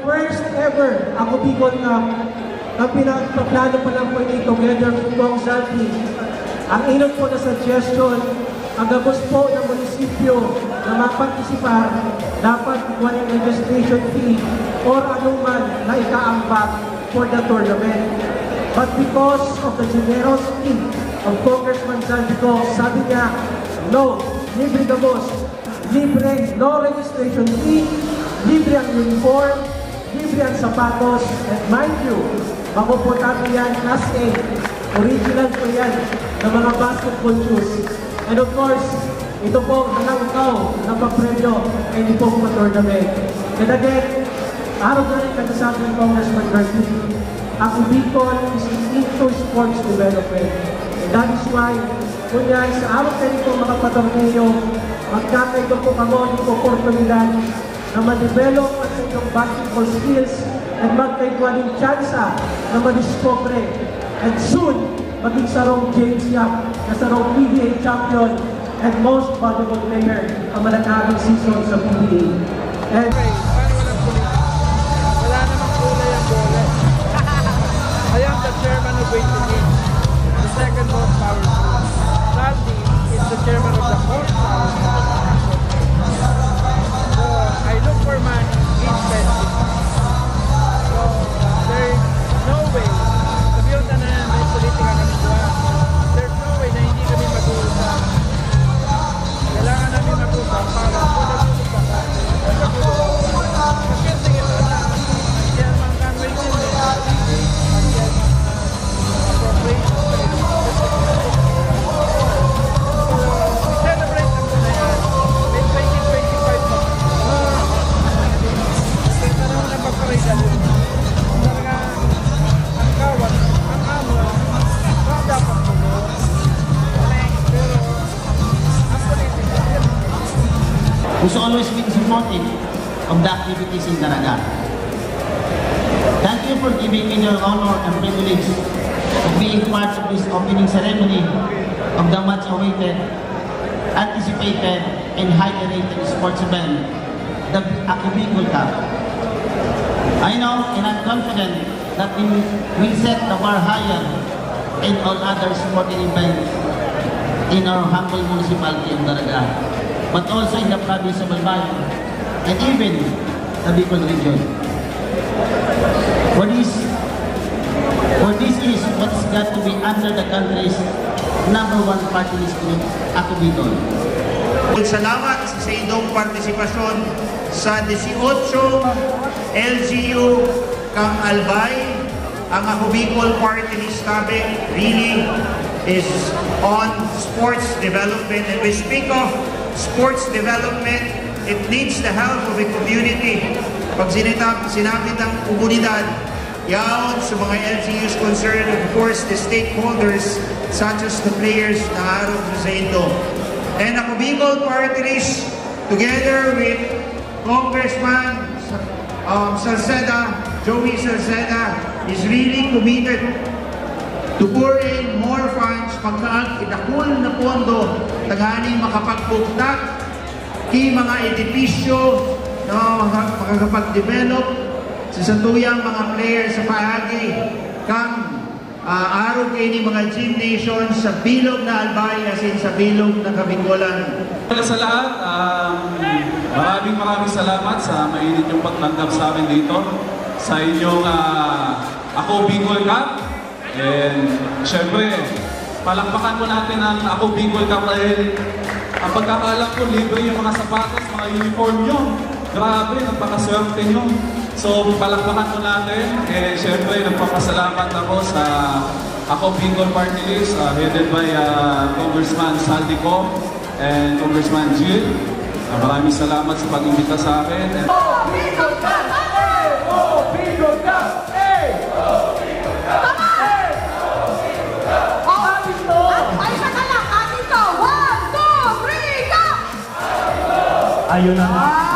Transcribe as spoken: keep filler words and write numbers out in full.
First ever Ako Bicol Cup na pinagpaplano pa lang po ini together with Cong Zalpi. Ang inot po na suggestion, ang gabos po ng munisipyo na mapartisipar, dapat kukuha ng registration fee or anuman na ikaambak for the tournament. But because of the generosity of Congressman Zalpi Cong, sabi niya, "No, libre gabos." Libre, no registration fee, libre ang uniform, libre ang sapatos, and mind you, mapuputa po yan, as in, original po yan, ng mga basketball shoes. And of course, ito po ang halangkaw na papremyo kay Lipong pa tournament. And again, araw na rin kagasabi ni Congressman Garcia, Ako Bicol is into sports development. And that is why, ngunyan, sa araw na ito, mga patorneo, magkakaigwa po kamo ng oportunidad na ma-develop ang sa inyong basketball skills at magkaigwa nin tsansa na madiscover at soon maging sarong James Yap na sarong P B A champion at most valuable player ang mananabing season sa P B A. And Paano walang kulay? Wala namang kulay ang bola. I am the chairman of Waiting Games, the second most powerful. Saldi is the chairman of the most powerful. So, I look for money in spending. So, there is no way. Sabihin na na may politika kami kuha. There's no way na hindi kami mag-uusap. Kailangan namin mag-usap para kung nag-uusap ka. Kasi tingin ko na, ang chairman ng Waiting Games, ang chairman ng appropriation. So, we celebrate na po na yan. May twenty twenty-five pa. Kasi parang napapakita doon. Talaga, ang kawat, ang amo, ang dapat tulog. Pero, ang politika, who's always been supportive of the activities in Daraga. Thank you for giving me the honor and privilege of being part of this opening ceremony of the much awaited, anticipated, and highly rated sports event, the Ako Bicol Cup. I know and I'm confident that we will set the bar higher in all other sporting events in our humble municipality of Daraga, but also in the province of Albay and even the Bicol region. For this, for this is what's got to be under the country's number one party list group, Ako Bicol. Salamat sa indong partisipasyon sa dieciocho L G U kan Albay. Ang Ako Bicol Party List Tabi really is on sports development. And we speak of sports development, it needs the help of a community. Pag sinita- sinabi ng komunidad, yaon sa mga L G Us concerned, of course, the stakeholders such as the players na arog sa indo. And Ako Bicol Party List, together with Congressman um, Salceda, Joey Salceda, is really committed to pour in more funds, pagkaag idakul na pondo, tanganing makapagbugtak ki mga edipisyo na maka- makakapag-develop sa satuyang mga players sa paagi kan ah, arog kaini mga gymnasium sa bilog na Albay asin sa bilog na Kabingolan. Sa lahat, um, maraming maraming salamat sa mainit yung pagtanggap sa amin dito sa inyong ah, Ako Bicol Cup. And syempre, palakpakan po natin ang Ako Bicol Cup dahil ang pagkakaalam ko, libre yung mga sapatos, mga uniform nyo. Grabe, napakaswerte nyo. So, palakpakan po natin. Eh, syempre, nagpapasalamat ako sa Ako Bicol Party List, ah, headed by ah, Congressman Saldi Co and Congressman Jill. Ah, maraming salamat sa pag-imbita sa akin. And Ay, siya na lang. Atin to. One, two, three, go! Ayun na nga.